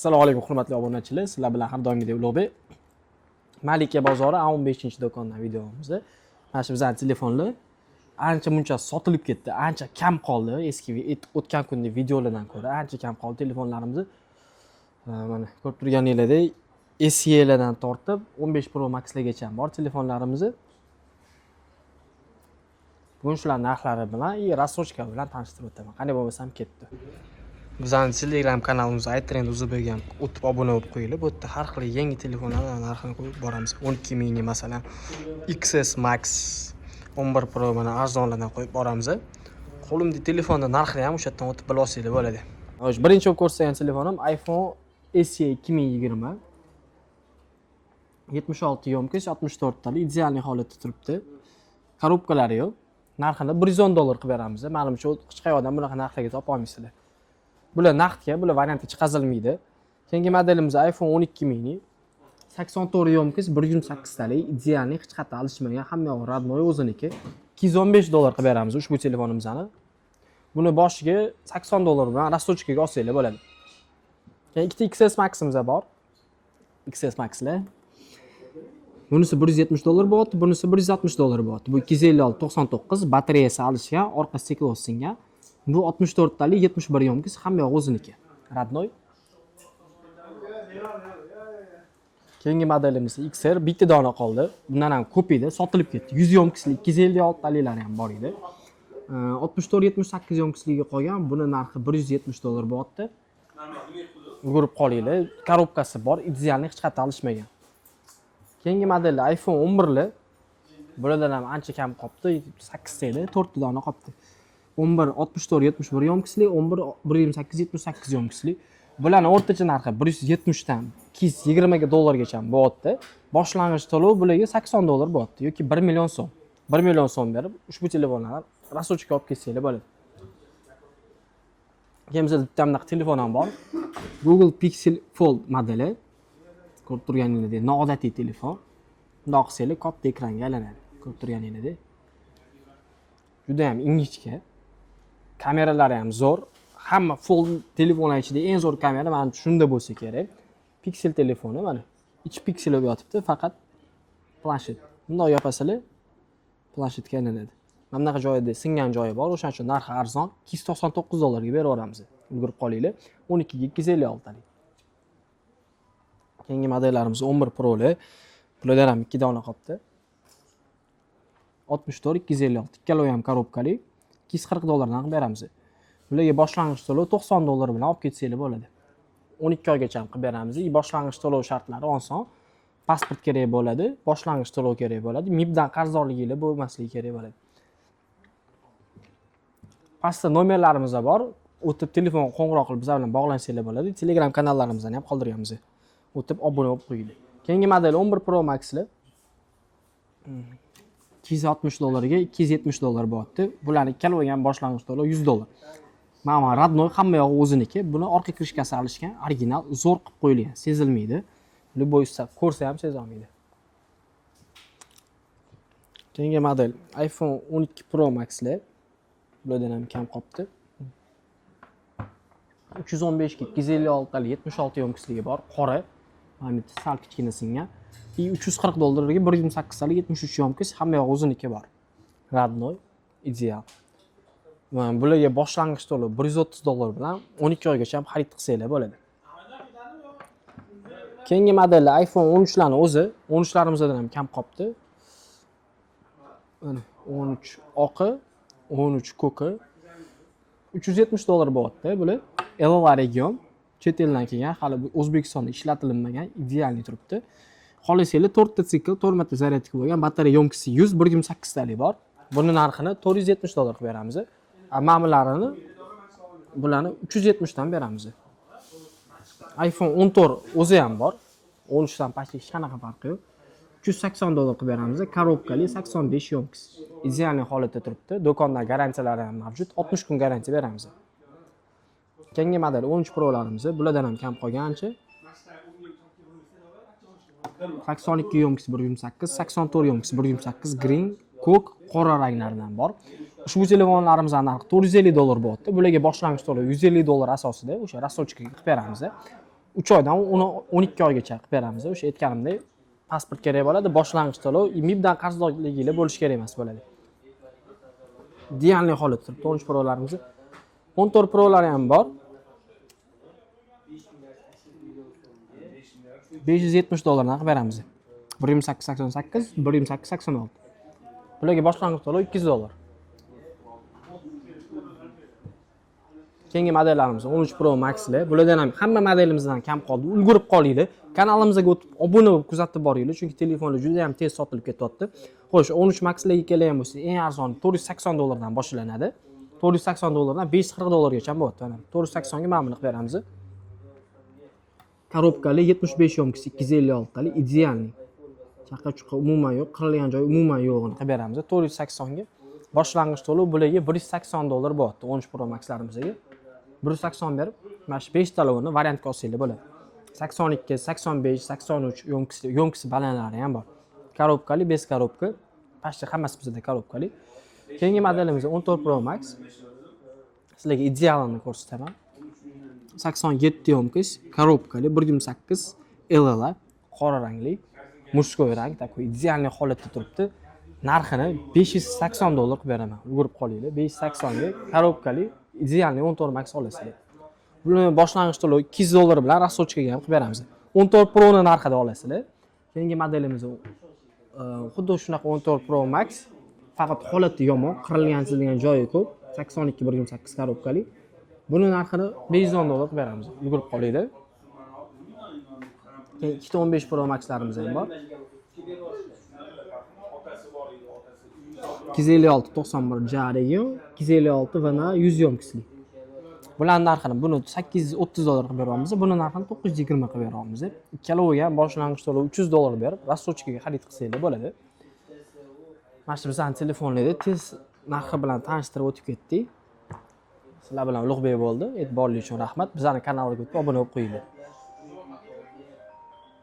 Assalomu alaykum, hurmatli obunachilar. Sizlar bilan har doimgidek Ulug'bek. Malika bozori A15 do'kondan videomizda. Mana shu bizning telefonlar ancha muncha sotilib ketdi. Ancha kam qoldi. Eski o'tgan kungi videolardan ko'ra ancha kam qoldi telefonlarimiz. Mana ko'rib turganingizdek, SE'lardan tortib 15 Pro Maxlargacha bor telefonlarimiz. Bugun shular narxlari bilan и рассрочка bilan tanishtirib o'taman. Qanday bo'lmasam ketdi. Bizani Telegram kanalimiz iTrend UZBga ham o'tib obuna bo'lib qo'yinglar. Bu yerda har xil yangi telefonlar narxini qo'yib boramiz. 12 mini masalan, XS Max, 11 Pro, mana arzonlardan qo'yib boramiz. Qo'limdagi telefonni narxini ham o'sha yerdan o'tib bilib olsanglar bo'ladi. Xo'sh, birinchi bo'lib ko'rsatgan telefonim iPhone SE 2020. 76 ёмкость, 64 tali, идеальный holatda turibdi. Коробка lari yo'q. Narxini 110 dollar qilib beramiz. Manimcha, hech qayerdan bunaqa narxlarga topa olmaysizlar. Bular naqdga, bular variantga chiqazilmaydi. Keyingi modelimiz iPhone 12 mini. 84 ёмкость, 128 talik, идеальный, hech qayerda alishmagan, hamma yog'i родной, o'ziniki. 215 dollar qilib beramiz ushbu telefonimizni. Buni boshiga 80 dollar bilan рассрочка ga olsanglar bo'ladi. Keyin ikkita XS Maximiz bor. XS Maxlar. Bunisi 170 dollar bo'lyapti, bunisi 160 dollar bo'lyapti. Bu 256 99, batareyasi alishgan, orqa стекло singan. Bu 64 talik, 71 ёмкость, hamma yog'i o'ziniki. Родной. Keyingi modelimiz XR, bitta dona qoldi. Bundan ham ko'p edi, sotilib ketdi. 100 ёмкость li, 256 taliklari ham bor edi. 64 78 ёмкость ligi qolgan. Buni narxi 170 dollar bo'lyapti. Ulgurib qolinglar. Коробка si bor, идеальный, hech qayerda alishmagan. Keyingi modeli iPhone 11lar. Bulardan ham ancha kam qolibdi. 8 ta edi, 4 ta dona qolibdi. 11 64 71 ёмкость li, 11 128 78 ёмкость li. Bularni o'rtacha narxi 170 dan 220 dollargacha bo'lyapti. Boshlang'ich to'lov bularga 80 dollar bo'lyapti yoki 1 million so'm. 1 million so'm berib ushbu telefonlarni рассрочка olib ketsanglar bo'ladi. Keyin bizda bitta bunaqa telefon ham bor. Google Pixel Fold modeli. Ko'rib turganingizdek, noodatiy telefon. Bundoq qilsanglar, katta ekranga aylanadi. Ko'rib turganingizdek. Juda ham ingichka. Kameralari ham zo'r. Hamma Fold telefonlar ichida eng zo'r kamera manimcha shunda bo'lsa kerak. Pixel telefoni mana. Ichi piksel bo'lib yotibdi, faqat planshet. Bundoq yopasizlar, planshetga aylanadi. Mana bunaqa joyida singan joyi bor, o'shaning uchun narxi arzon. 299 dollarga beraveramiz. Ulgurib qolinglar. 12 ga 256 talik. Keyingi modellarimiz 11 Pro'li. Bulardan ham ikki dona qolibdi. 64 256, ikkalovi ham коробка li, 240 dollardan qilib beramiz. Bularga boshlang'ich to'lov 90 dollar bilan olib ketsanglar bo'ladi. 12 oygacha ham qilib beramiz. И boshlang'ich to'lov shartlari oson. Pasport kerak bo'ladi, boshlang'ich to'lov kerak bo'ladi, MIBdan qarzdorliginglar bo'lmasligi kerak bo'ladi. Pastda nomerlarimiz bor. O'tib telefon qo'ng'iroq qilib bizlar bilan bog'lansanglar bo'ladi. Telegram kanallarimizni ham qoldirganmiz. O'tib obuna bo'lib qo'yinglar. Keyingi model 11 Pro Maxlar. 260 dollarga 270 dollar bo'lyapti. Bularni ikkalovi ham boshlang'ich to'lov 100 dollar. Mana родной, hamma yog'i o'ziniki. Buni orqa крышка si alishgan, original, zo'r qilib qo'yilgan, sezilmaydi. Любой usta ko'rsa ham sezolmaydi. Keyingi model iPhone 12 Pro Maxlar. Bulardan ham kam qolibdi. 315 ga 256 talik, 76 ёмкость ligi bor, qora. Mana bu yerda sal kichkina singan. И 340 dollarga 128 talik, 73 ёмкость, hamma yog'i o'ziniki bor. Родной, ideal. Mana bularga boshlang'ich to'lov 130 dollar bilan 12 oygacha ham xarid qilsanglar bo'ladi. Keyingi modeli iPhone 13 larni o'zi, 13larimizdan ham kam qolibdi. Mana 13 oqi, 13 ko'ki 370 dollar bo'lyapti bular. LLA region, chet eldan kelgan, hali bu O'zbekistonda ishlatilmagan, идеальный turibdi. Xohlasanglar, 4 ta sikl, 4 marta zaryadka bo'lgan, batareya ёмкость i 100, 1.8 talik bor. Buni narxini 470 dollar qilib beramiz. A mana bularni, bularni 370 dan beramiz. iPhone 14 o'zi ham bor. 13 dan почти hech qanaqa farqi yo'q. 380 dollar qilib beramiz. Коробка li, 85 ёмкость. Идеальный holatda turibdi. Do'konda garantiyalari ham mavjud. 60 kun garantiya beramiz. Keyingi model 13 Pro'larimiz, bulardan ham kam qolgan ancha. 82 ёмкость 1.8, 84 ёмкость 1.8, green, ko'k, qora ranglaridan bor. Ushbu telefonlarimizni narxi 450 dollar bo'lyapti. Bularga boshlang'ich to'lov 150 dollar asosida o'sha рассрочка ga qilib beramiz. 3 oydan 12 oygacha qilib beramiz. O'sha aytganimdek, pasport kerak bo'ladi, boshlang'ich to'lov, MIBdan qarzdorliginglar bo'lishi kerak emas bo'ladi. Идеальный holat turibdi 13 Pro'larimiz. 14 Pro'lari ham bor. 570 dollardan qilib beramiz. 1.888, 1.886. Bularga boshlang'ich to'lov 200 dollar. Keyingi modellarimiz 13 Pro Max'lar. Bulardan ham hamma modelimizdan kam qoldi. Ulgurib qolinglar. Kanalimizga o'tib obuna bo'lib kuzatib boringlar, chunki telefonlar juda ham tez sotilib ketyapti. Xo'sh, 13 Max'larga kelgan bo'lsa, eng arzon 480 dollardan boshlanadi. 480 dollardan 540 dollargacha bo'lyapti. Mana 480 ga mana buni qilib beramiz. Korobkali 75 ёмкость 256 tali идеальный. Chaqa-chuqa umuman yo'q, qirilgan joyi umuman yo'g'ini qilib beramiz. 480 ga boshlang'ich to'lov bularga 180 dollar bo'lyapti 13 Pro Max'larimizga. 180 berib, mana shu 5 talovini variantga olsanglar bo'ladi. 82, 85, 83 ёмкость, ёмкость balandlari ham bor. Korobkali, без korobka. Почти hammasi bizda korobkali. Keyingi modelimiz 14 Pro Max. Sizlarga idealini ko'rsataman. 87 ёмкость, korobkali, 1.8 LLA, qora rangli, мужской rang, такой идеальный holatda turibdi. Narxini 580 dollar qilib beraman. Ulgurib qolinglar. 580 ga korobkali идеальный 14 Max olasizlar. Buni boshlang'ich to'lov 200 dollar bilan рассрочка ga ham qilib beramiz. 14 Pro ni narxida olasizlar. Keyingi modelimiz xuddi shunaqa 14 Pro Max, faqat holati yomon, qirilgan chizilgan joyi ko'p. 82 1.8 korobkali. Buni narxini 510 dollar qilib beramiz. Ulgurib qolinglar. Keyin 2.15 Pro Max'larimiz ham bor. 256 91 Ja region, 256 VNA 100 ёмкость li. Bularning narxini buni 830 dollar qilib beryapmiz, buni narxini 920 qilib beryapmiz. Ikkaloviga ham boshlang'ich to'lov 300 dollar berib, рассрочка ga xarid qilsanglar bo'ladi. Mana shu bizning telefonlarda tez narxi bilan tanishtirib o'tib ketdik. Sizlar bilan Ulug'bek bo'ldi. E'tiborli uchun rahmat. Bizning kanalga o'tib obuna bo'lib qo'yinglar.